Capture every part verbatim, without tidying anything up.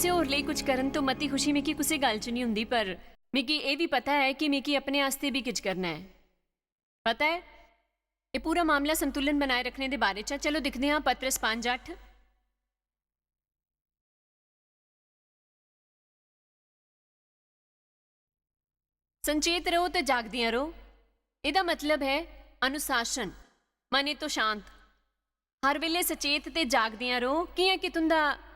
कुसै होर लेई कुछ करन तो मती खुशी मिगी कुसै गल्ल च निं हुंदी, पर मिगी एह् बी पता ऐ कि मिगी अपने आस्तै बी किश करना ऐ। पता ऐ, एह् पूरा मामला संतुलन बनाए रखने दे बारे च ऐ। चलो दिखदे आं पतरस पंज अट्ठ। संचेत र'वो ते जागदियां र'वो। एह्दा मतलब ऐ अनुशासन, मनै तो शांत। हर बेल्लै सचेत ते जागदियां र'वो, कि'यां कि तुं'दा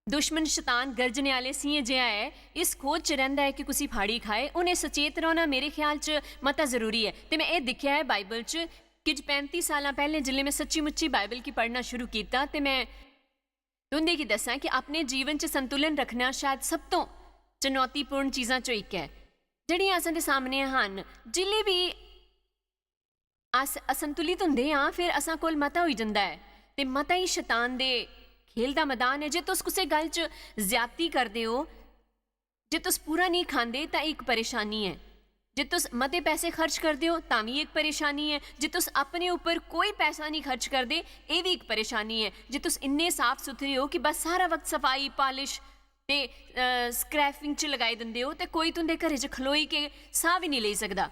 दुश्मन शतान गर्जने आह्ले सिंह जेहा ऐ, इस खोज च रैंह्दा ऐ कि कुसी फाड़ी खाए। हून एह् सचेत रौह्ना मेरे ख्याल च मता जरूरी ऐ। ते में एह् दिक्खेआ ऐ बाइबल च, किश पैंती सालां पैह्लें जिसलै में सच्ची मुच्ची बाइबल गी पढ़ना शुरू कीता, ते में तुं'दे गी दस्सां कि अपने जीवन च संतुलन रक्खना शायद सब तों चुनौतीपूर्ण चीजां चों इक ऐ, जेह्ड़ियां असां दे सामने हन। जिसलै बी अस असंतुलित हुंदे आं, फिर असां कोल मता होई जंदा ऐ, ते मता ही शतान दे खेल दा मैदान ऐ। जे तुस कुसै गल्ल च ज्यादती करदे ओ, जे तुस पूरा नेईं खांदे, तां इक परेशानी ऐ। जे तुस मते पैसे खर्च करदे ओ, तां बी इक परेशानी ऐ। जे तुस अपने उप्पर कोई पैसा नेईं खर्च करदे, एह् बी इक परेशानी ऐ। जे तुस इन्ने साफ सुथरे ओ कि बस सारा वक्त सफाई, पालिश ते, अ, स्क्रैपिंग च लगाई दिंदे ओ, ते कोई तुं'दे घरै च खलोई के साह् बी नेईं लेई सकदा,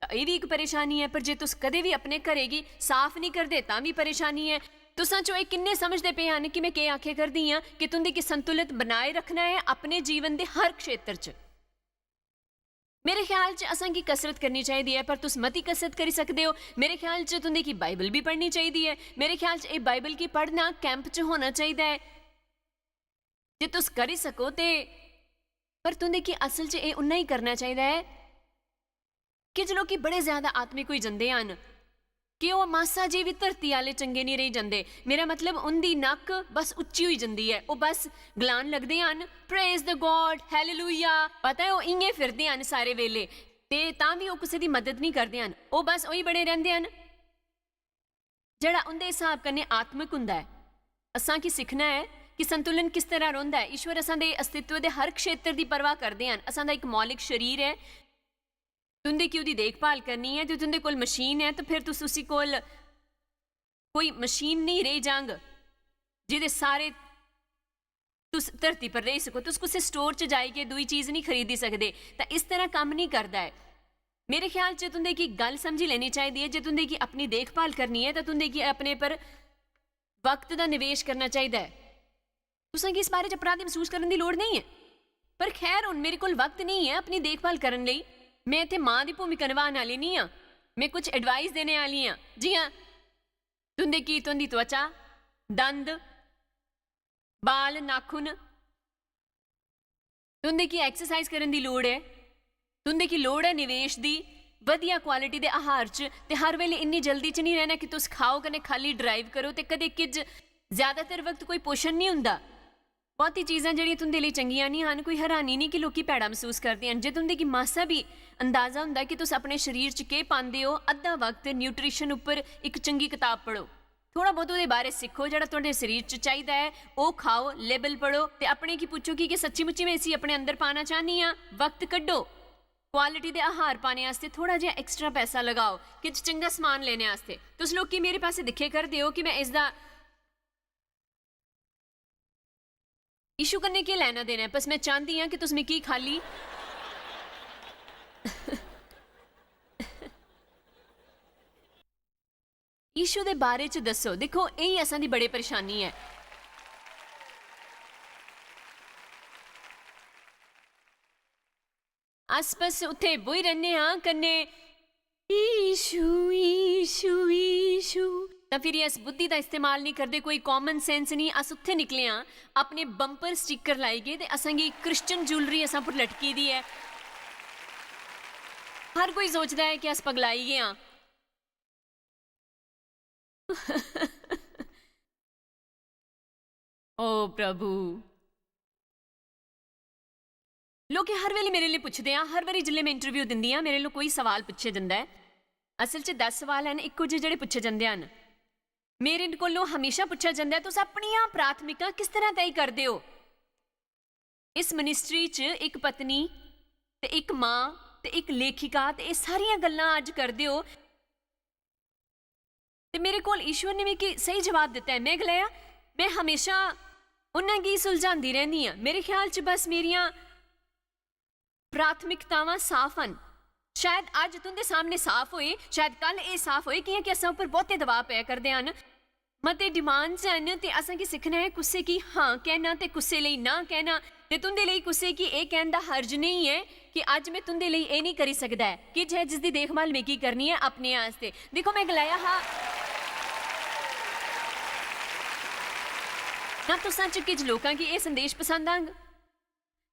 तां एह् बी इक परेशानी ऐ। पर जे तुस कदें बी अपने घरै गी साफ नेईं करदे, तां बी परेशानी ऐ। तुसां चों एह् किन्ने समझदे पे हन कि में केह् आखे करदी आं, कि तुं'दे गी संतुलत बनाए रखना ऐ अपने जीवन दे हर क्षेत्र च? मेरे ख्याल च असां गी कसरत करनी चाहिदी ऐ, पर तुस मती कसरत करी सकदे ओ। मेरे ख्याल च तुं'दे गी बाइबल बी पढ़नी चाहिदी ऐ। मेरे ख्याल च एह् बाइबल गी पढ़ना कैंप च होना चाहिदा ऐ, जे तुस करी सको ते। पर तुं'दे गी असल च एह् उन्ना ही करना चाहिदा ऐ। किश लोकी बड़े ज्यादा आत्मिक होई जंदे हन कि ओह् मासा जे बी धरती आह्ले चंगे निं रेही जंदे। मेरा मतलब, उं'दी नक्क बस उच्ची होई जंदी ऐ। ओह् बस गलान लगदे हन, "Praise the God, Hallelujah।" पता ऐ, ओह् इ'यां फिरदे हन सारे बेल्ले, ते तां बी ओह् कुसै दी मदद निं करदे हन। ओह् बस ओही बने रैंह्दे हन। जेह्ड़ा उं'दे स्हाब कन्नै आत्मिक हुंदा ऐ। असां गी सिक्खना ऐ कि संतुलन किस तरह रौंह्दा ऐ। ईश्वर असां दे अस्तित्व दे हर क्षेत्र दी परवाह करदे हन। असां दा इक मौलिक शरीर ऐ, तुं'दे की ओह्दी देखभाल करनी ऐ, ते तुं'दे कोल मशीन ऐ, ते फिर तुस उसी कोल, कोई मशीन नेईं रेही जांग जेह्दे सारे तुस धरती पर रेही सको। तुस कुसै स्टोर च जाइयै दूई चीज नेईं खरीदी सकदे। तां इस तरह कम्म नेईं करदा ऐ। मेरे ख्याल च तुं'दे गी गल्ल समझी लैनी चाहिदी ऐ, जे तुं'दे गी अपनी देखभाल करनी ऐ, तां तुं'दे गी अपने पर वक्त दा निवेश करना चाहिदा ऐ। तुसें गी इस बारे च अपराध मसूस करन दी लोड़ नेईं ऐ। पर खैर, हुन मेरे कोल वक्त नेईं ऐ अपनी देखभाल करन लेई। में इत्थै मां दी भूमिका नभाने आह्ली नेईं आं। में कुछ एडवाइस देने आह्ली आं। जि'यां तुं'दे गी तुं'दी त्वचा, दंद, बाल, नाखून, तुं'दे गी एक्सरसाइज करन दी लोड़ ऐ। तुं'दे गी लोड़ ऐ निवेश दी, बधिया क्वालिटी दे आहार च। ते हर बेल्लै इन्नी जल्दी च निं रैह्ना कि तुस खाओ कन्नै खाल्ली ड्राइव करो, ते कदें किज, ज्यादातर वक्त कोई पोशन निं हुंदा। बहुती चीजां जेह्ड़ियां तुं'दे लेई चंगियां निं हन, कोई हैरानी निं कि लोकी भैड़ा मसूस करदे हन। जे तुं'दे गी मासा बी अंदाजा हुंदा कि तुस अपने शरीर च केह् पांदे ओ, अद्धा वक्त न्यूट्रिशन उप्पर इक चंगी कताब पढ़ो। थोह्ड़ा बहुत ओह्दे बारे सिक्खो, जेह्ड़ा तुं'दे शरीर च चाहिदा ऐ, ओह् खाओ, लेबल पढ़ो, ते अपने गी पुच्छो कि, "क्या सच्ची मुच्ची में इसी अपने अंदर पाना चाह्न्नी आं?" वक्त कड्ढो। क्वालिटी दे आहार पाने आस्तै थोह्ड़ा जेहा एक्स्ट्रा पैसा लगाओ, किश चंगा समान लेने आस्तै। तुस लोकें मेरे पासै दिक्खे करदे ओ कि में इसदा, यीशु कन्नै केह् लैना देना ऐ? बस में चांह्दी आं कि तुस मिगी खाल्ली यीशु दे बारे च दस्सो। दिक्खो, एही असां दी बड़ी परेशानी ऐ। अस बस उत्थै बोही रैह्ने आं, कन्नै "यीशु, यीशु, यीशु।" तां फिरी अस बुद्धि दा इस्तेमाल निं करदे, कोई कॉमन सेंस निं। अस उत्थै निकले आं, अपने बंपर स्टिकर लाई गे ते असेंगी क्रिश्चियन ज्यूलरी असां पर लटकी दी ऐ। हर कोई सोचदा ऐ कि अस पगलाई गे आं। ओ प्रभु, लोकें हर वेले मेरे लेई पुच्छदे आ, हर बारी जिसलै में इंटरव्यू दिंदी आं, मेरे लेई कोई सवाल पुच्छेआ जंदा ऐ। असल च दस सवाल हैन, इक्को जेह् जेह्ड़े पुच्छे जंदे हैन। मेरे कोलों हमेशा पुच्छेआ जंदा ऐ, "तुस अपनियां प्राथमिकां किस तरह तय करदे ओ?" इस मिनिस्ट्री च इक पत्नी ते इक मां ते इक लेखिका, ते एह् सारियां गल्लां अज्ज करदे ओ। ते मेरे कोल ईश्वर ने मिगी स्हेई जवाब दित्ता ऐ। में गलाया, "में हमेशा उन्नां गी सुलझांदी रैह्नी आं। मेरे ख्याल च बस मेरियां प्राथमिकतावां साफ हन। शायद अज्ज तुं'दे सामने साफ होए, शायद कल एह् साफ होए, कि'यां कि असां उप्पर बहुते दबाऽ पै करदे हन। मते डिमांड्स हैन ते असें गी सिक्खना ऐ कुसै गी हां कहना ते कुसै लेई ना कहना। ते तुं'दे लेई कुसै गी एह् कहन दा हर्ज नेईं ऐ कि अज्ज में तुं'दे लेई एह् नेईं करी सकदा ऐ, किश ऐ जिसदी देखभाल मिगी करनी ऐ अपने आस्तै। दिक्खो, में गलाया हा ना, तुसां च किश लोकां गी एह् संदेश पसंद आंग,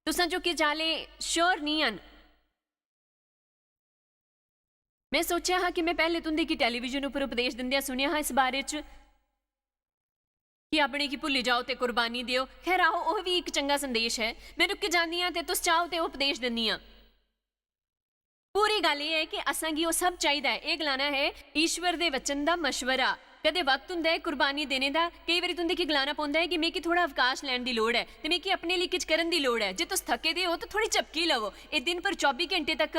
तुसां च किश आह्ले श्योर निं हन। में सोचेआ हा कि में पैह्ले तुं'दे गी टैलीविजन उप्पर उपदेश दिंदे सुनेआ हा इस बारे च कि अपने गी भुल्ली जाओ ते कुर्बानी देओ। खैर, आहो, ओह् बी इक चंगा संदेश ऐ। में रुकी जन्नी आं ते तुस चाहो ते ओह् उपदेश दिन्नी आं। पूरी गल्ल एह् ऐ कि असां गी ओह् सब चाहिदा ऐ। एह् गलाना ऐ ईश्वर दे वचन दा मशवरा। कदें वक्त होंदा ऐ कुर्बानी देने दा। केई बारी तुं'दे गी गलाना पौंदा ऐ कि मिगी थोह्ड़ा अवकाश लैने दी लोड़ ऐ ते मिगी अपने लेई किश करन दी लोड़ ऐ। जे तुस थक्के दे ओ, तां थोह्ड़ी झपकी लवो। एह् दिन भर चौबी घैंटे तक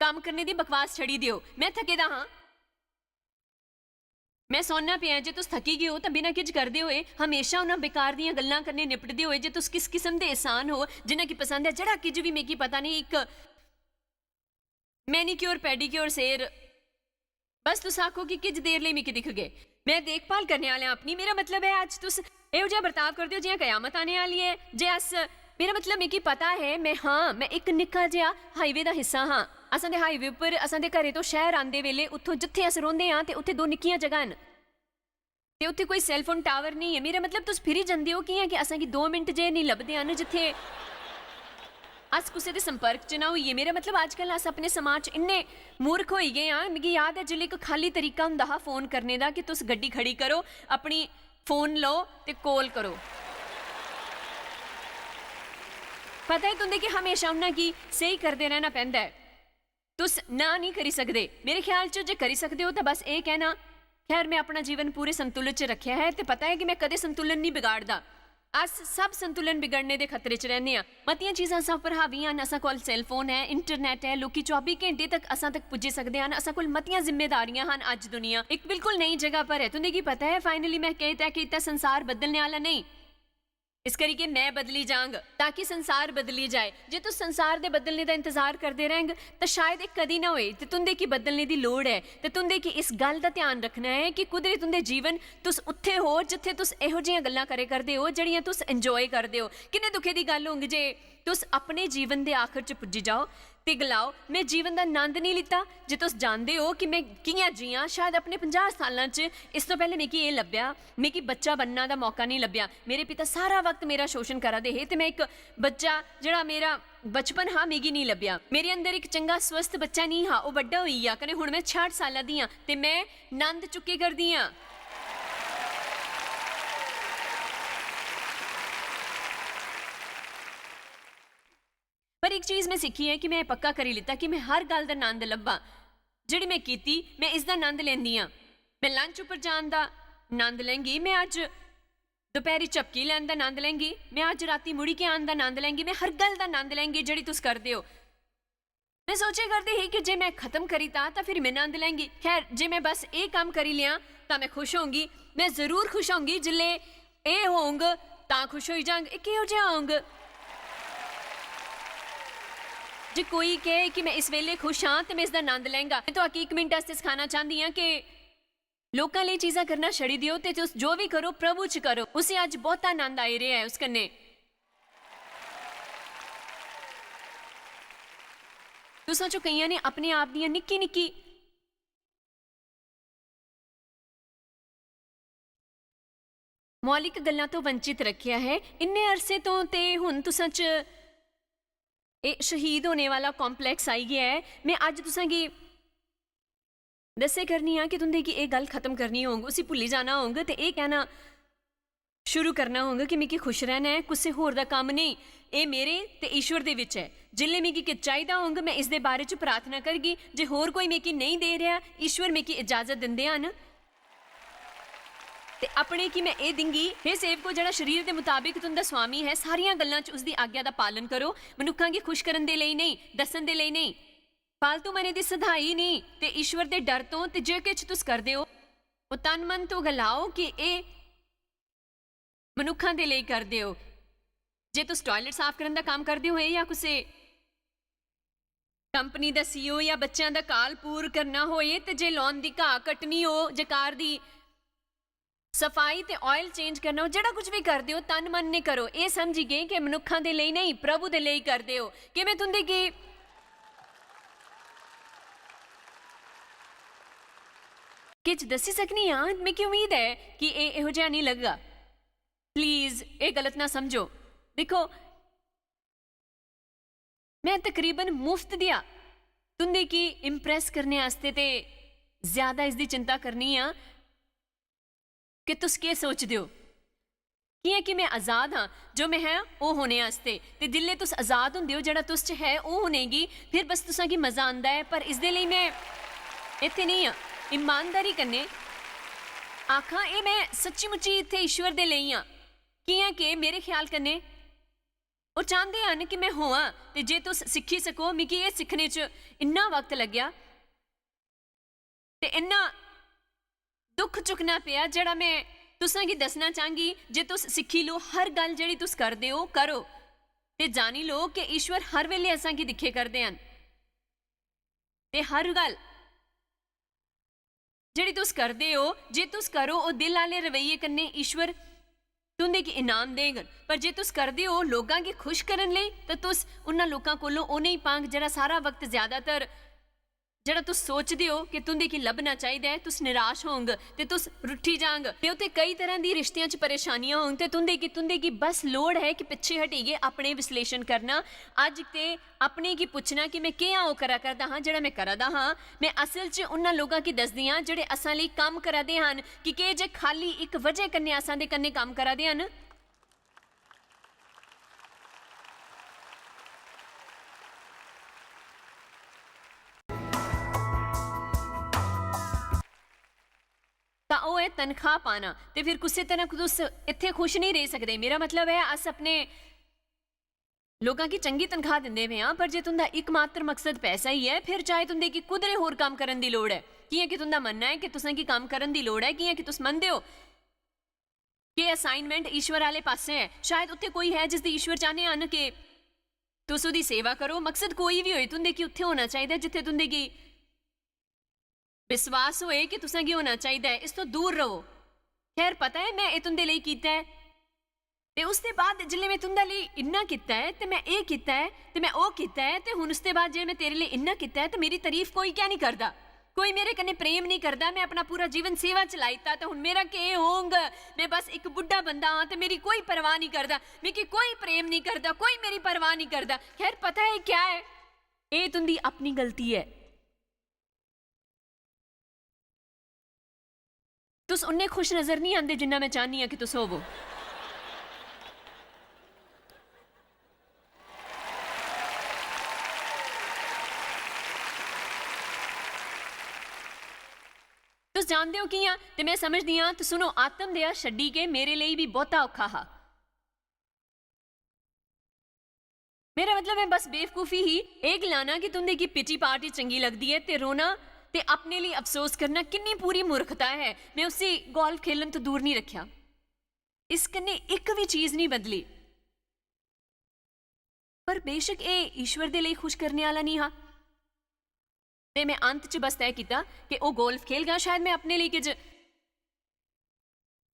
कम्म करने दी बकवास छड़ी देओ। में थके दा हां। में सौना पेआ। जे तुस थकी गे ओ, तां बिना किश करदे होए, हमेशा उ'नें बेकार दियां गल्लां कन्नै निपटदे होए जे तुस किस किस्म दे इंसान ओ, जि'नें गी पसंद ऐ जेह्ड़ा किश बी, मिगी पता नेईं, इक मैनीक्योर, पैडीक्योर, सेर, बस तुस आखो कि किश देर लेई मिगी दिखगे। में देखभाल करने आह्लें अपनी, मेरा मतलब ऐ, अज्ज तुस एहो जेहा बर्ताव करदे ओ जि'यां कयामत आने आह्ली ऐ। जे अस, मेरा मतलब, मिगी पता ऐ, में, हां, में इक निक्का जेहा हाईवे दा हिस्सा हां। असां दे हाईवे उप्पर असां दे घरै तो शैह्र आंदे बेल्लै उत्थों जित्थै अस रौंह्दे आं ते उत्थै दो निक्कियां जगहां न ते उत्थै कोई सैल्लफोन टावर नेईं ऐ। मेरा मतलब, तुस फिरी जंदे ओ कि'यां कि असां गी दो मिंट जे नेईं लभदे हैन जित्थै अस कुसै दे संपर्क च ना होइये। मेरा मतलब, अजकल अस अपने समाज च इन्ने मूर्ख होई गे आं। मिगी याद ऐ, जिसलै इक खाल्ली तरीका होंदा हा फोन करने दा कि तुस गड्डी खड़ी करो, अपनी फोन लो ते कॉल करो। पता ऐ तुं'दे कि हमेशा उ'नें गी स्हेई करदे रैह्ना पैंदा ऐ। तुस ना निं करी सकदे। मेरे ख्याल च जे करी सकदे ओ तां बस एह् कहना, "खैर, में अपना जीवन पूरे संतुलन च रक्खेआ ऐ ते पता ऐ कि में कदें संतुलन निं बिगाड़दा।" अस सब संतुलन बिगड़ने दे खतरे च रैह्ने आं। मतियां चीजां असां पर हावी हन। असां कोल सैल्लफोन ऐ, इंटरनैट ऐ, लोकी चौबी घैंटे तक असां तक पुज्जी सकदे हन। असां कोल मतियां जिम्मेदारियां हन। अज्ज दुनिया इक बिल्कुल नई जगह पर ऐ। तुं'दे गी पता ऐ, finally में केह् तय कीता, संसार बदलने आह्ला नेईं। इस करियै में बदली जांग, ताकि संसार बदली जाए। जे तुस संसार दे बदलने दा इंतजार करदे रैंह्ग, तां शायद एह् कदी ना होए। ते तुं'दे गी बदलने दी लोड़ ऐ। ते तुं'दे गी इस गल्ल दा ध्यान रक्खना ऐ कि कुदरे तुं'दे जीवन, तुस उत्थै हो जित्थै तुस एहो जियां गल्लां करे करदे ओ जेह्ड़ियां तुस enjoy करदे ओ। किन्ने दुखे दी गल्ल होंग जे तुस अपने जीवन दे आखर च पुज्जी जाओ ते गलाओ, "में जीवन दा नंद निं लित्ता।" जे तुस जानदे ओ कि में कि'यां जियां, शायद अपने पंजाह् साल्लां च इस तों पैह्ले मिगी एह् लब्भेआ, मिगी बच्चा बनना दा मौका निं लब्भेआ। मेरे पिता सारा वक्त मेरा शोशन करा दे हे ते में इक बच्चा, जेह्ड़ा मेरा बचपन हा, मिगी निं लब्भेआ। मेरे अंदर इक चंगा स्वस्थ बच्चा निं हा, ओह् बड्डा होई गेआ। कन्नै हुन में छेआठ साल्लां दी आं ते में नंद चुक्के करदी आं। पर इक चीज में सिक्खी ऐ कि में पक्का करी लित्ता कि में हर गल्ल दा नंद लब्भां। जेह्ड़ी में कीती, में इसदा नंद लैंदी आं। में लंच उप्पर जान दा नंद लैंगी, में अज्ज दपैह्री झपकी लैन दा नंद लैंगी, में अज्ज रातीं मुड़ी के आन दा नंद लैंगी, में हर गल्ल दा नंद लैंगी जेह्ड़ी तुस करदे ओ। में सोचे करदी ही कि जे में खत्म करी तां, तां फिर में नंद लैंगी। खैर, जे में बस एह् कम्म करी लेआं, तां में खुश होंगी। में जरूर खुश होंगी। जिसलै एह् होंग, तां खुश होई जांग। एह् किहो जेहा होंग? जे कोई कहे कि में इस बेल्ले खुश आं, ते में इसदा नंद लैंगा। में तुआकी इक मिंट आस्तै सखाना चांह्दी आं कि लोकां लेई चीजां करना छड़ी देओ ते तुस जो बी करो, प्रभु च करो। उसी अज्ज बहुता आनंद आई रेहा ऐ उस कन्नै। तुसां चो केइयां ने अपने आप दियां निक्की निक्की मौलिक गल्लां तो वंचित रखेआ है। इन्ने अरसे तो ते हुन तुसां च एह् शहीद होने वाला कॉम्प्लेक्स आई गया ऐ। में अज्ज तुसां गी दस्से करनी आं कि तुं'दे गी एह् गल्ल खत्म करनी होंग, उसी भुल्ली जाना होंग ते एह् कहना शुरू करना होंग कि मिगी खुश रहना ऐ, कुसै होर दा कम्म नेईं, एह् मेरे ते ईश्वर दे बिच ऐ। जिसलै मिगी किश चाहिदा होंग, में इसदे बारे च प्रार्थना करगी। जे होर कोई मिगी नेईं दे रेहा, ईश्वर मिगी इजाजत दिंदे हन। ते अपने गी में एह् दिंगी, हे सेवको, जेह्ड़ा शरीर दे मताबिक तुं'दा स्वामी ऐ, सारियां गल्लां च उसदी आज्ञा दा पालन करो, मनुक्खां गी खुश करन दे लेई नेईं, दस्सन दे लेई नेईं, फालतू मने दी सधाई नेईं, ते ईश्वर दे डर तो, ते जे किश तुस करदे ओ, ओह् तन मन तो गलाओ कि एह् मनुक्खां दे लेई करदे ओ। जे तुस टायलेट साफ करन दा कम्म करदे ओ, एह् जां कुसै कंपनी दा सीईओ जां बच्चें दा काल पूर करना होए, ते जे लॉन दी घाह कट्टनी हो, जे कार दी सफाई ते ऑयल चेंज करना हो, जेह्ड़ा कुछ बी करदे ओ, तन मन ने करो, एह् समझी गे कि मनुक्खां दे लेई नेईं, प्रभु दे लेई करदे ओ। कि में तुं'दे गी किश दस्सी सकनी आं? मिगी उम्मीद ऐ कि एह् एहो जेहा नेईं लगगा। प्लीज, एह् गलत ना समझो। दिक्खो, में तकरीबन मुफ्त दिया तुं'दे गी इम्प्रेस करने आस्तै ते ज्यादा इसदी चिंता करनी आं कि तुस केह् सोचदे ओ। कि'यां कि में आजाद आं, जो में है, ओह् होने आस्तै। ते जिसलै तुस आजाद होंदे ओ, जेह्ड़ा तुस च है, ओह् होने गी, फिर बस तुसां गी मजा आंदा ऐ। पर इसदे लेई में इत्थै नेईं आं, ईमानदारी कन्नै आखां, एह् में सच्ची मुच्ची इत्थै ईश्वर दे लेई आं। कि'यां कि मेरे ख्याल कन्नै ओह् चांह्दे हन कि में होआं, ते जे तुस सिक्खी सको, मिगी एह् सिक्खने च इन्ना वक्त लग्गेआ ते इन्ना दुख चुकना पेआ, जेह्ड़ा में तुसां गी दस्सना चांह्गी। जे तुस सिक्खी लो, हर गल्ल जेह्ड़ी तुस करदे ओ, करो, ते जानी लो कि ईश्वर हर बेल्लै असां गी दिक्खे करदे हन। ते हर गल्ल जेह्ड़ी तुस करदे ओ, जे तुस करो, ओह् दिल आह्ले रवैये कन्नै, ईश्वर तुं'दे गी इनाम देङन। पर जे तुस करदे ओ लोकां गी खुश करन लेई, तां तुस उन्हां लोकां कोलों ओह् नेईं पांग, जेह्ड़ा सारा वक्त ज्यादातर, जेह्ड़ा तुस सोचदे ओ कि तुं'दे गी लब्भना चाहिदा ऐ, तुस निराश होंग ते तुस रुट्ठी जांग। ते उत्थै केई तरह दी रिश्तें च परेशानियां होंग, ते तुं'दे गी, तुं'दे गी बस लोड़ ऐ कि पिच्छे हटियै अपने विश्लेषण करना। अज्ज ते अपने गी पुच्छना कि में केह् ओह् करा करदा हां, जेह्ड़ा में करा दा हां। में असल च उन्हां लोकां गी दसदी आं, जेह्ड़े असां लेई कम्म करा दे हन, कि केह् जे खाल्ली इक वजह कन्नै असां दे कन्नै कम्म करा दे हन। तां ओह् ऐ तनखाह् पाना। ते फिर कुसै तरह तुस इत्थै खुश नेईं रेही सकदे। मेरा मतलब ऐ, अस अपने लोकां गी चंगी तनखाह् दिंदे पे आं, पर जे तुं'दा इकमात्र मकसद पैसा ही ऐ, फिर चाहे तुं'दे गी कुदरे होर कम्म करन दी लोड़ ऐ, कि'यां कि तुं'दा मन्नना ऐ कि तुसें गी कम्म करन दी लोड़ ऐ, कि'यां कि तुस मनदे ओ कि असाइनमेंट ईश्वर आह्ले पासै ऐ, शायद उत्थै कोई है जिसदी ईश्वर चाह्ने हन कि तुस ओह्दी सेवा करो। मकसद कोई बी होए, तुं'दे गी उत्थै होना चाहिदा ऐ जित्थै तुं'दे गी विश्वास होए कि तुसें गी होना चाहिदा ऐ, इस तो दूर रहो। खैर, पता ऐ, में एह् तुं'दे लेई कीता ऐ। ते उसदे बाद जिसलै में तुं'दे लेई इन्ना कीता ऐ, ते में एह् कीता ऐ, ते में ओह् कीता ऐ, ते हुन उसदे बाद जे में तेरे लेई इन्ना कीता ऐ, ते मेरी तारीफ कोई क्या निं करदा? कोई मेरे कन्नै प्रेम निं करदा? में अपना पूरा जीवन सेवा च लाई दित्ता, ते हुन मेरा केह् होंग? में बस इक बुड्ढा बंदा आं, ते मेरी कोई परवाह निं करदा, मिगी कोई प्रेम निं करदा, कोई मेरी परवाह निं करदा। खैर, पता ऐ क्या ऐ? एह् तुं'दी अपनी गलती ऐ। तुस उन्ने खुश नजर निं आंदे जिन्ना में चाह्न्नी आं कि तुस होवो। तुस जानदे ओ कि'यां? ते में समझदी आं, ते सुनो, आत्म देआ छड्डी के मेरे लेई बी बहुता औखा हा। मेरा मतलब ऐ, बस बेवकूफी ही एह् गलाना कि तुं'दे गी पिटी पार्टी चंगी लगदी ऐ ते रोना ते अपने लेई अफसोस करना किन्नी पूरी मूर्खता ऐ। में उसी गोल्फ खेलन तो दूर निं रक्खेआ। इस कन्नै इक बी चीज निं बदली। पर बेशक एह् ईश्वर दे लेई खुश करने आह्ला निं हा। ते में अंत च बस तय कीता कि ओह् गोल्फ खेलगा, शायद में अपने लेई किश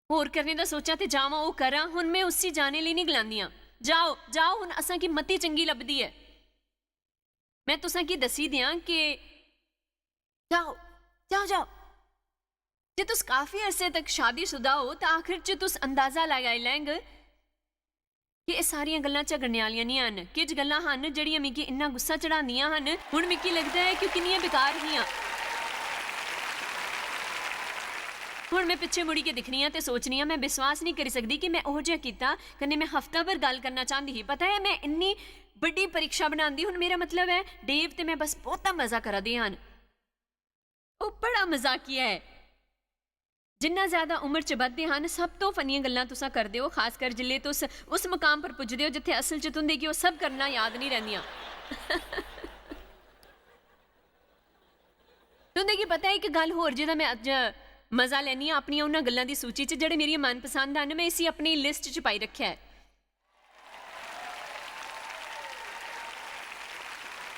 होर करने दा सोचां ते जावां, ओह् करां। हुन में उसी जाने लेई निं गलांदी आं। जाओ, जाओ, हुन असां गी मती चंगी लभदी ऐ। में तुसां गी दस्सी देआं कि जाओ, जाओ, जाओ। जे तुस काफी अरसे तक शादीशुदा ओ, तां आखिर च तुस अंदाजा लगाई लैंग कि एह् सारियां गल्लां झगड़ने आह्लियां निं हन। किश गल्लां हन जेह्ड़ियां मिगी इन्ना गुस्सा चढ़ांदियां हन, हुन मिगी लगदा ऐ कि ओह् किन्नियां बेकार हियां। हुन में पिच्छे मुड़ियै दिक्खनी आं ते सोचनी आं, में विश्वास निं करी सकदी कि में ओह् जेहा कीता, कन्नै में हफ्ता भर गल्ल करना चांह्दी ही। पता ऐ, में इन्नी बड्डी परीक्षा बनांदी। हुन मेरा मतलब ऐ, डेव ते में बस बहुता मजा करा दे हन। ओह् बड़ा मजाकिया ऐ। जिन्ना ज्यादा उम्र च बधदे हन, सब तो फनियां गल्लां तुसां करदे ओ, खासकर जिसलै तुस उस मकाम पर पुजदे ओ जित्थै असल च तुं'दे गी ओह् सब करना याद निं रैंह्दियां। तुं'दे गी पता ऐ, इक गल्ल होर जेह्दा में अज्ज मजा लैन्नी आं अपनियां उन्हां गल्लां दी सूची च जेह्ड़े मेरियां मनपसंद हन। में इसी अपनी लिस्ट च पाई रक्खेआ ऐ।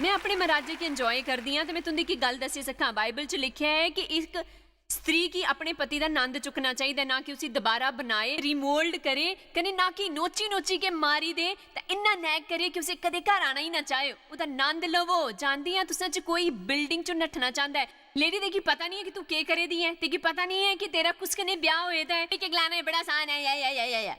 में अपने मराजे गी एंजॉय करदी आं ते में तुं'दी गी गल्ल दस्सी सकां। बाइबल च लिखेआ ऐ कि इक स्त्री गी अपने पति दा नंद चुक्कना चाहिदा, ना कि उसी दोबारा बनाए, रिमोल्ड करे, कन्नै ना कि नोची नोची के मारी दे ते इन्ना नैग करे कि उसे कदें घर आना ही ना चाहे। ओह्दा नंद लवो। जानदी आं तुसें च कोई बिल्डिंग चों नट्ठना चांह्दा ऐ। लेडी, तेगी पता निं ऐ कि तूं केह् करे दी ऐ, तेगी पता निं ऐ कि तेरा कुस कन्नै ब्याह् होए दा ऐ। एह् केह् गलाना ऐ, बड़ा आसान ऐ, या, या, या, या, या।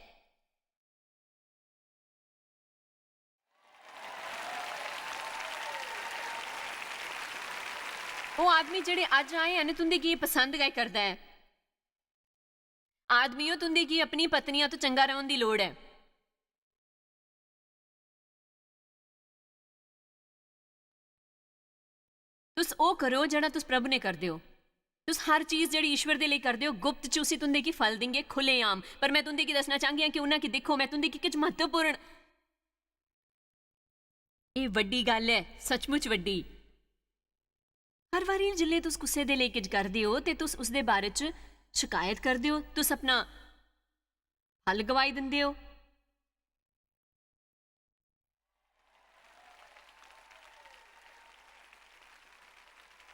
ओह् आदमी जेह्ड़े अज्ज आए हैन, तुं'दे गी पसंद गै करदा ऐ। आदमियो, तुं'दे गी अपनी पत्नियां तो चंगा रौह्न दी लोड़ ऐ। तुस ओह् करो जेह्ड़ा तुस प्रभु ने करदे ओ। तुस हर चीज जेह्ड़ी ईश्वर दे लेई करदे ओ, गुप्त च उसी तुं'दे गी फल देंगे खु'ल्ले आम। पर में तुं'दे गी दस्सना चांह्गी आं कि उ'नें गी दिक्खो, में तुं'दे गी किश म्हत्तवपूर्ण, एह् बड्डी गल्ल ऐ, सचमुच बड्डी। हर बारी जिसलै तुस कुसै दे लेई किश करदे ओ ते तुस उसदे बारे च शकायत करदे ओ, तुस अपना हल गवाई दिंदे ओ।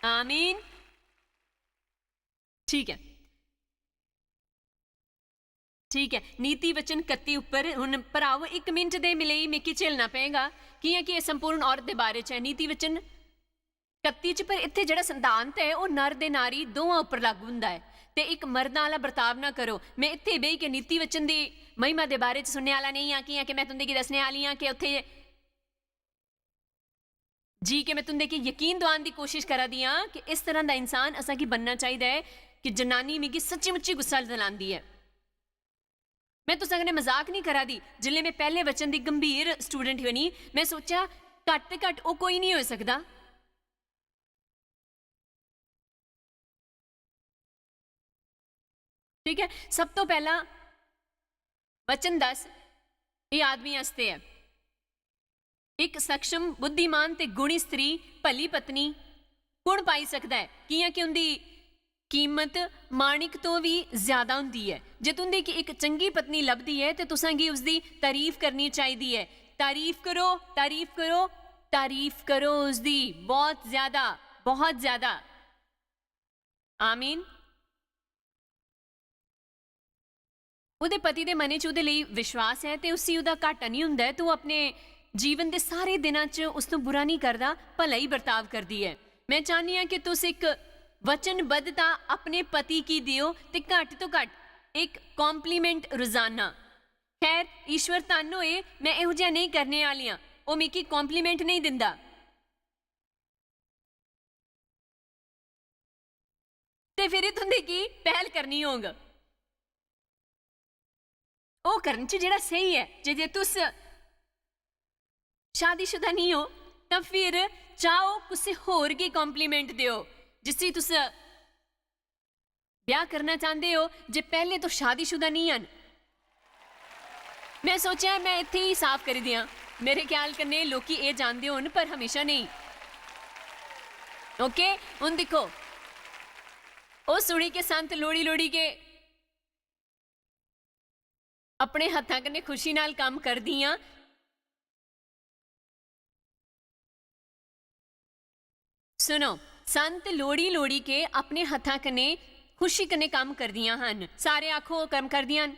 आमीन। ठीक ऐ, ठीक ऐ। नीति वचन कत्ती उप्पर हुन भराओ, इक मिंट दे लेई मिगी झेलना पेगा, कियां कि एह् संपूर्ण औरत दे बारे च ऐ। नीति वचन कत्ती च, पर इत्थै जेह्ड़ा सिद्धांत ऐ, ओह् नर ते नारी दोवां उप्पर लागू हुंदा ऐ। ते इक मर्दां आह्ला बर्ताव ना करो। में इत्थै बेही के नीति वचन दी महिमा दे बारे च सुनने आह्ला नेईं आं, कियां कि में तुं'दे गी दस्सने आह्ली आं कि उत्थै जी के में तुं'दे गी यकीन दोआन दी कोशिश करा दी आं कि इस तरह दा इंसान असेंगी बनना चाहिदा ऐ कि जनानी मिगी सच्ची मुच्ची गुस्सा दिलांदी ऐ। में तुसें कन्नै मजाक निं करा दी। जिसलै में पैह्ले वचन दी गंभीर स्टूडेंट बनी, में सोचेआ, घट्ट ते घट्ट ओह् कोई निं होई सकदा। ठीक ऐ, सब तो पैह्ला वचन दस, एह् आदमी आस्तै ऐ। इक सक्षम, बुद्धिमान ते गुणी स्त्री, भली पत्नी कुण पाई सकदा ऐ? कियां कि उं'दी कीमत माणिक तो बी ज्यादा हुंदी ऐ। जे तुं'दे गी इक चंगी पत्नी लभदी ऐ ते तुसें गी उसदी तारीफ करनी चाहिदी ऐ। तारीफ करो, तारीफ करो, तारीफ करो उसदी, बहुत ज्यादा, बहुत ज्यादा। आमीन। ओह्दे पति दे मनै च ओह्दे लेई विश्वास ऐ ते उसी ओह्दा घाटा निं होंदा ऐ ते ओह् अपने जीवन दे सारे दिनां च उस तों बुरा निं करदा, भला ही बर्ताव करदी ऐ। में चाह्न्नी आं कि तुस इक वचनबद्धता अपने पति गी देओ ते घट्ट तो घट्ट इक कॉम्प्लीमेंट रोजाना। खैर, ईश्वर धन्न होए, में एहो जेहा नेईं करने आह्ली आं। ओह् मिगी कॉम्प्लीमेंट नेईं दिंदा। ते फिर तुं'दे गी पैह्ल करनी होग। ओह् करने च जेह्ड़ा स्हेई ऐ। जे, जे तुस शादीशुदा निं ओ, तां फिर चाहो कुसै होर गी कॉम्प्लीमेंट देओ, जिसी तुस ब्याह् करना चांह्दे ओ, जे पैह्ले तो शादीशुदा निं हन। में सोचेआ, में इत्थै ही साफ करी देआं। मेरे ख्याल कन्नै लोकी एह् जानदे होन, पर हमेशा नेईं। ओके, हुन दिक्खो, ओह् सुनी के संत लोड़ी लोड़ी के अपने हत्थां कन्नै खुशी नाल कम्म करदी आं। सुनो, संत लोड़ी लोड़ी के अपने हत्थां कन्नै खुशी कन्नै कम्म करदियां हन। सारे आखो, कम्म करदियां हन।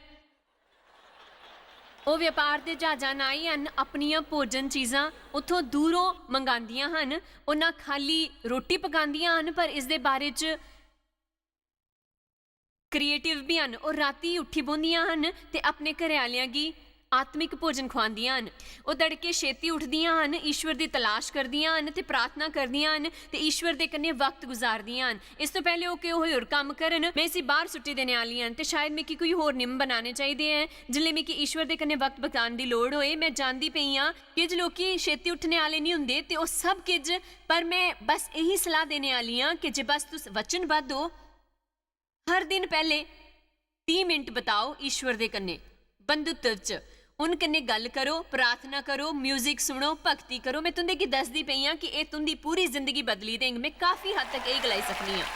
ओह् व्यापार दे ज्हाजां नाई हन, अपनियां भोजन चीजां उत्थों दूरों मंगांदियां हन। ओह् ना खाली रोटी पकांदियां हन, पर इसदे बारे च क्रिएटिव बी हन। ओह् रातीं उट्ठी बौंह्दियां हन ते अपने घरै आह्लेआं गी आत्मिक भोजन खुआंदियां हन। ओह् तड़के छेती उठदियां हन, ईश्वर दी तलाश करदियां हन ते प्रार्थना करदियां हन ते ईश्वर दे कन्नै वक्त गुजारदियां हन। इस तों पैह्ले ओह् कोई होर कम्म करन, में इसी बाह्र सुट्टी देने आह्ली आं ते शायद मिगी कोई होर नियम बनाने चाहिदे ऐ। जिसलै मिगी ईश्वर दे कन्नै वक्त बिताने दी लोड़ होए, में जानदी पेई आं, किश लोकी छेती उट्ठने आह्ले निं होंदे ते ओह् सब किश, पर में बस एही सलाह देने आह्ली आं कि जे बस तुस वचनबद्ध ओ, हर दिन पैह्ले तीह् मिंट बताओ ईश्वर दे कन्नै बंधुत्व च। उन कन्नै गल्ल करो, प्रार्थना करो, म्यूजिक सुनो, भक्ति करो। में तुं'दे गी दसदी पेई आं कि एह् तुं'दी पूरी जिंदगी बदली देंग। में काफी हद तक एह् गलाई सकनी आं।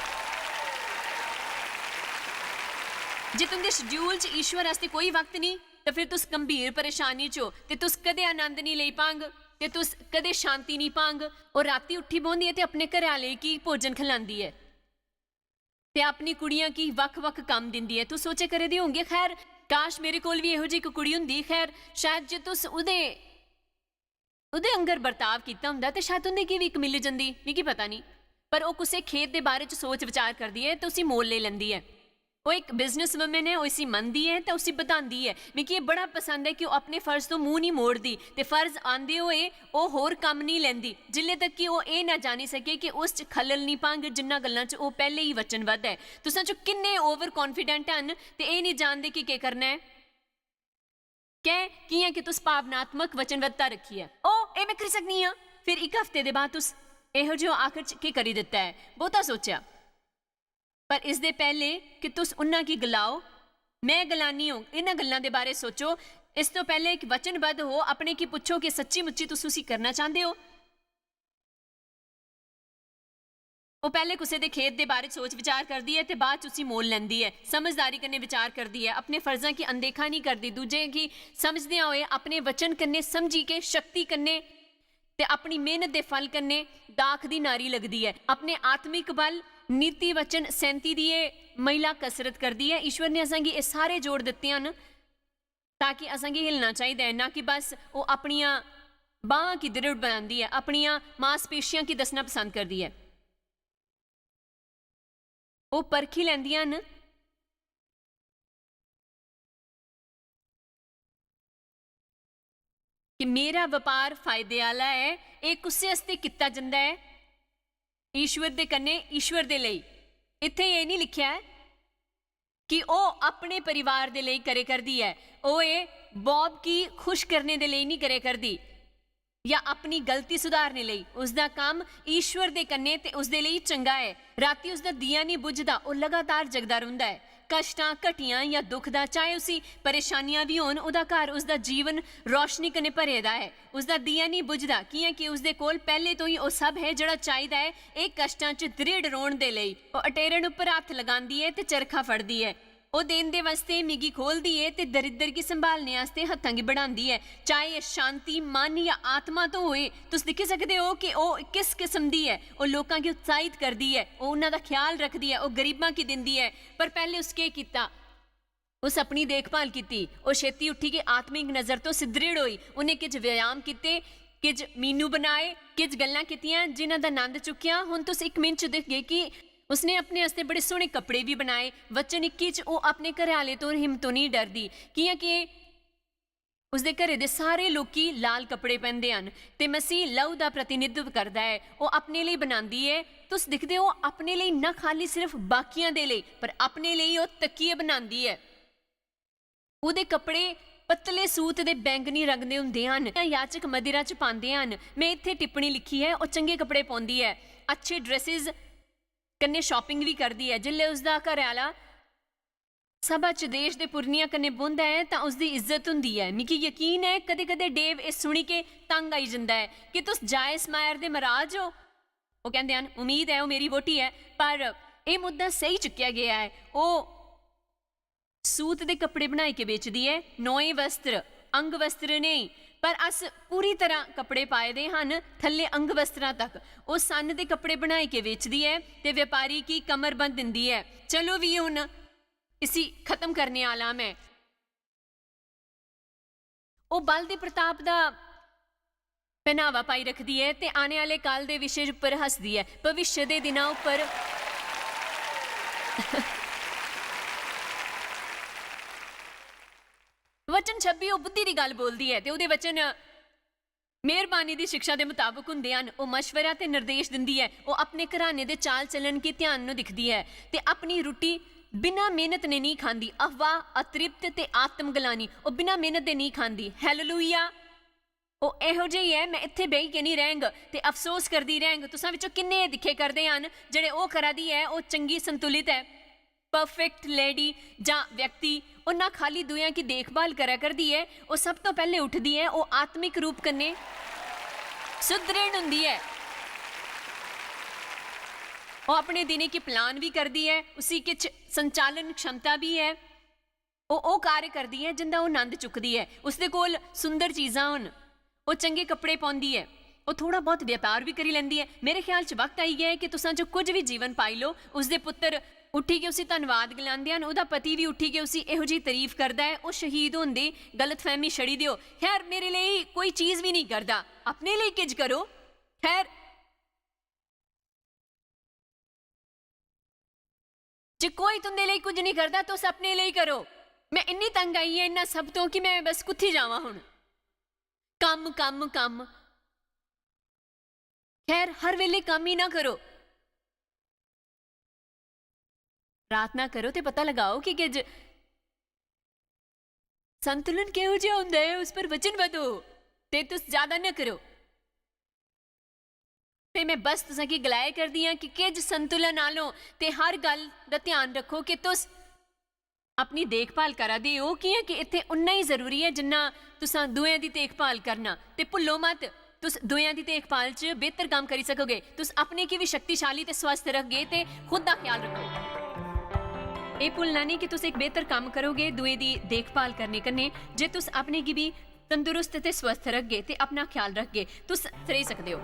जे तुं'दे schedule च ईश्वर आस्तै कोई वक्त नेईं, तां फिर तुस गंभीर परेशानी च ओ ते तुस कदें आनंद नेईं लेई पांग ते तुस कदें शांति नेईं पांग। ओह् रातीं उट्ठी बौंह्दी ऐ ते अपने घरै आह्ले गी भोजन खलांदी ऐ ते अपनी कुड़ियां गी बक्ख-बक्ख कम्म दिंदी ऐ। तुस सोचा करदे होंगे, "खैर, काश मेरे कोल बी एहो जेही इक कुड़ी होंदी। खैर, शायद जे तुस ओह्दे, ओह्दे आंगर बर्ताव कीता होंदा ते शायद तुं'दे गी बी इक मिली जंदी, मिगी पता निं।" पर ओह् कुसै खेत दे बारे च सोच विचार करदी ऐ ते उसी मोल लेई लैंदी ऐ। ओह् इक business woman ऐ, ओह् इसी मनदी ऐ ते उसी बधांदी ऐ। मिगी एह् बड़ा पसंद ऐ कि ओह् अपने फर्ज तो मूंह निं मोड़दी ते फर्ज आंदे होए ओह् होर कम्म निं लैंदी, जिल्ले तक कि ओह् एह् ना जानी सके कि उस च खलल निं पांग, जिन्ना गल्लां च ओह् पैह्ले ही वचनबद्ध ऐ। तुसां च किन्ने over confident हन ते एह् निं जानदे कि केह् करना ऐ? कैं? कि'यां कि तुस भावनात्मक वचनबद्धता रक्खी ऐ। "ओ, एह् में करी सकनी आं।" फिर इक हफ्ते दे बाद तुस एहो जेहो आखर च केह् करी दित्ता ऐ? बहुता सोचेआ। पर इसदे पैह्ले कि तुस उन्ना गी गलाओ, में गलानी हों, इन्ना गल्लां दे बारे सोचो। इस तो पैह्ले कि वचनबद्ध हो, अपने गी पुच्छो कि सच्ची मुच्ची तुस उसी करना चांह्दे ओ? ओह् पैह्ले कुसै दे खेत दे बारे च सोच विचार करदी ऐ ते बाद च उसी मोल लैंदी ऐ। समझदारी कन्नै विचार करदी ऐ, अपने फर्जां गी अनदेखा निं करदी, दूजें गी समझदे होए अपने वचन कन्नै समझी के शक्ति कन्नै ते अपनी मेहनत दे फल कन्नै दाख दी नारी लगदी ऐ। अपने आत्मिक बल, नीति वचन, सैंती दी एह् महिला कसरत करदी ऐ। ईश्वर ने असेंगी एह् सारे जोड़ दित्ते हन ताकि असेंगी हिलना चाहिदा ऐ, ना कि बस ओह् अपनियां बांहां गी दृढ़ बनांदी ऐ, अपनियां मांसपेशियां गी दस्सना पसंद करदी ऐ। ओह् परखी लैंदियां न कि मेरा बपार फायदे आह्ला ऐ, एह् कुसै आस्तै कीता जंदा ऐ? ईश्वर दे कन्नै, ईश्वर दे लेई। इत्थै एह् निं लिखेआ ऐ कि ओह् अपने परिवार दे लेई करे करदी ऐ, ओह् एह् बॉब गी खुश करने दे लेई निं करे करदी जां अपनी गलती सुधारने लेई। उसदा कम्म ईश्वर दे कन्नै ते उसदे लेई चंगा ऐ। रातीं उसदा दिया निं बुझदा, ओह् लगातार जगदा रौंह्दा ऐ। कश्टां, घटियां जां दुख दा, चाहे उसी परेशानियां बी होन, ओह्दा घर, उसदा जीवन रोशनी कन्नै भरे दा ऐ। उसदा दिया निं बुझदा, कि'यां कि उसदे कोल पैह्ले तो ही ओह् सब है जेह्ड़ा चाहिदा ऐ। एह् कश्टां च दृढ़ रौह्न दे लेई ओह् अटेरन उप्पर हत्थ लगांदी ऐ ते चरखा फड़दी ऐ। ओह् देन दे वास्ते मिगी खोलदी ऐ ते दरिद्र गी संभालने आस्तै हत्थां गी बढ़ांदी ऐ। चाहे एह् शांति मन जां आत्मा तो होए, तुस दिक्खी सकदे ओ कि ओह् किस किस्म दी ऐ। ओह् लोकां गी उत्साहित करदी ऐ, ओह् उन्हां दा ख्याल रखदी ऐ, ओह् गरीबां गी दिंदी ऐ। पर पैह्ले उस केह् कीता? उस अपनी देखभाल कीती। ओह् छेती उट्ठी के आत्मिक नजर तो सुदृढ़ होई। उन्हें किश व्यायाम कीते, किश मीनू बनाए, किश गल्लां कीतियां जिन्हां दा नंद चुक्केआ। हुन तुस इक मिंट च दिखगे कि उसने अपने आस्तै बड़े सोह्ने कपड़े बी बनाए। वचन इक्की च ओह् अपने घरै आह्ले तो हिम्मतो नेईं डरदी, कि'यां कि उसदे घरै दे सारे लोकी लाल कपड़े पैंह्दे हन ते मसीह लहू दा प्रतिनिधित्व करदा ऐ। ओह् अपने लेई बनांदी ऐ। तुस दिखदे ओ, अपने लेई ना खाली सिर्फ बाकियां दे लेई, पर अपने लेई ओह् तकिये बनांदी ऐ। ओह्दे कपड़े पतले सूत दे बैंगनी रंग दे होंदे हन, जां याचक मदिरा च पांदे हन। में इत्थै टिप्पणी लिखी ऐ, ओह् चंगे कपड़े पौंदी ऐ, अच्छे ड्रेसेस कन्नै shopping बी करदी ऐ। जिसलै उसदा घरै आह्ला सभा च देश दे पुरनिया कन्नै बौंह्दा ऐ, तां उसदी इज्जत होंदी ऐ। मिगी यकीन ऐ, कदें-कदें डेव एह् सुनी के तंग आई जंदा ऐ कि तुस जायस मायर दे मराज ओ। ओह् कैंह्दे हन, "उम्मीद ऐ ओह् मेरी वोटी ऐ।" पर एह् मुद्दा सेही चुक्केआ गेआ ऐ। ओह् सूत दे कपड़े बनाई के बेचदी ऐ, नोए वस्त्र, अंग वस्त्र नेईं। पर अस पूरी तरह कपड़े पाए दे हन, थल्ले अंग वस्त्रां तक। ओह् सन्न दे कपड़े बनाई के बेचदी ऐ ते व्यापारी गी कमरबंद दिंदी ऐ। चलो बी, हुन इसी खत्म करने आह्ला में। ओह् बल ते प्रताप दा पहनावा पाई रखदी ऐ ते आने आह्ले काल दे विशे उप्पर हसदी ऐ, भविष्य दे दिनां उप्पर। वचन छब्बी, ओह् बुद्धि दी गल्ल बोलदी ऐ ते ओह्दे वचन मेहरबानी दी शिक्षा दे मताबक होंदे हन। ओह् मशवरा ते निर्देश दिंदी ऐ। ओह् अपने घराने दे चाल चलन गी ध्यान न दिखदी ऐ ते अपनी रुट्टी बिना मेहनत ने नेईं खांदी। अफवाह, अतृप्त ते आत्म गलानी, ओह् बिना मेहनत दे नेईं खांदी। हालेलुया। ओह् एहो जेही ऐ, "में इत्थै बेही के निं रैंह्ग ते अफसोस करदी रैंह्ग।" तुसां विचों किन्ने एह् दिक्खे करदे हन, जेह्ड़े ओह् करा दी ऐ, ओह् चंगी संतुलित ऐ? परफेक्ट लेडी जां व्यक्ति, ओह् ना खाली दूएं की देखभाल करै करदी ऐ, ओह् सब तो पैह्ले उठदी ऐ, ओह् आत्मिक रूप कन्नै सुदृढ़ होंदी ऐ। ओह् अपने दिनें गी प्लान बी करदी ऐ, उसी किश संचालन क्षमता बी ऐ। ओह् ओह् कार्य करदी ऐ जिंदा ओह् नंद चुकदी ऐ। उसदे कोल सुंदर चीजां होन, ओह् चंगे कपड़े पांदी ऐ, ओह् थोड़ा बहुत व्यापार भी करी लैंदी ऐ। मेरे ख्याल च वक्त आई गेआ ऐ कि तुसां जो कुछ भी जीवन पाई लो। उसदे पुत्तर उट्ठियै उसी धन्नवाद गलांदे हन, ओह्दा पति भी उट्ठियै उसी एहो जेही तारीफ करदा ऐ। ओह् शहीद होंदे गलतफहमी छड़ी देओ। खैर, मेरे लेई कोई चीज भी नहीं करदा, अपने लेई किज करो। खैर, जे कोई तुंदे लेई कुछ नहीं करदा, तुस अपने लेई करो। मैं इन्नी तंग आई आं इन्ना सब तो कि मैं बस कुत्थी जावां हुन। कम्म, कम्म, कम्म। खैर, हर वेले कम्म ही ना करो। प्रार्थना करो ते पता लगाओ कि किज संतुलन केहो जेहा होंदा ऐ, उस पर वचनबद्ध हो ते तुस ज्यादा न करो। ते मैं बस तुसें गी गलाया करदी आं कि किज संतुलन आलो ते हर गल्ल दा ध्यान रखो कि तुस अपनी देखभाल करा दे ओ, कियां कि इत्थै उन्ना ही जरूरी ऐ जिन्ना तुसां दूएं दी देखभाल करना। ते भुल्लो मत, तुस दूएं दी देखभाल च बेहतर कम्म करी सकोगे। तुस अपने गी भी शक्तिशाली ते स्वस्थ रखगे ते खुद दा ख्याल रखो। एह् भुल्लना नेईं कि तुस इक बेहतर कम्म करोगे दूए दी देखभाल करने कन्नै। जे तुस अपने गी भी तंदुरुस्त ते स्वस्थ रखगे ते अपना ख्याल रखगे, तुस रेही सकदे ओ।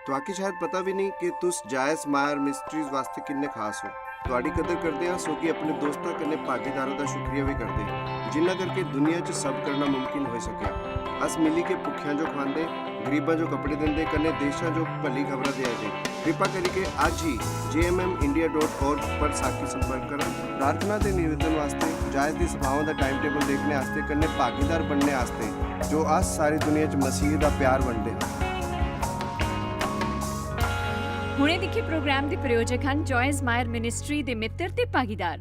तुआकी शायद पता भी नहीं कि तुस जायस मायर मिस्ट्रीज वास्ते किन्ने खास हो। तुआडी कदर करदे आं, सो कि अपने दोस्तां कन्नै भागीदारां दा शुक्रिया भी करदे, जिन्ना करके दुनिया च सब करना मुमकिन होई सकेआ। अस मिली के भुक्खेआं जो खवांदे, गरीबां जो कपड़े दिंदे, कन्नै देशां जो भली खबरां देआ दे। कृपा करिके अज्ज ही J M M India dot org पर साकी संपर्क करो। प्रार्थना ते निवेदन वास्ते जायस दी सभावां दा टाइम टेबल देखने आस्ते कन्नै भागीदार बनने आस्ते, जो अस सारी दुनिया च मसीह दा प्यार बंडदे हां। हुणे दिक्खे प्रोग्राम दे प्रायोजक हन जॉयस मायर मिनिस्ट्री दे मित्र ते भागीदार।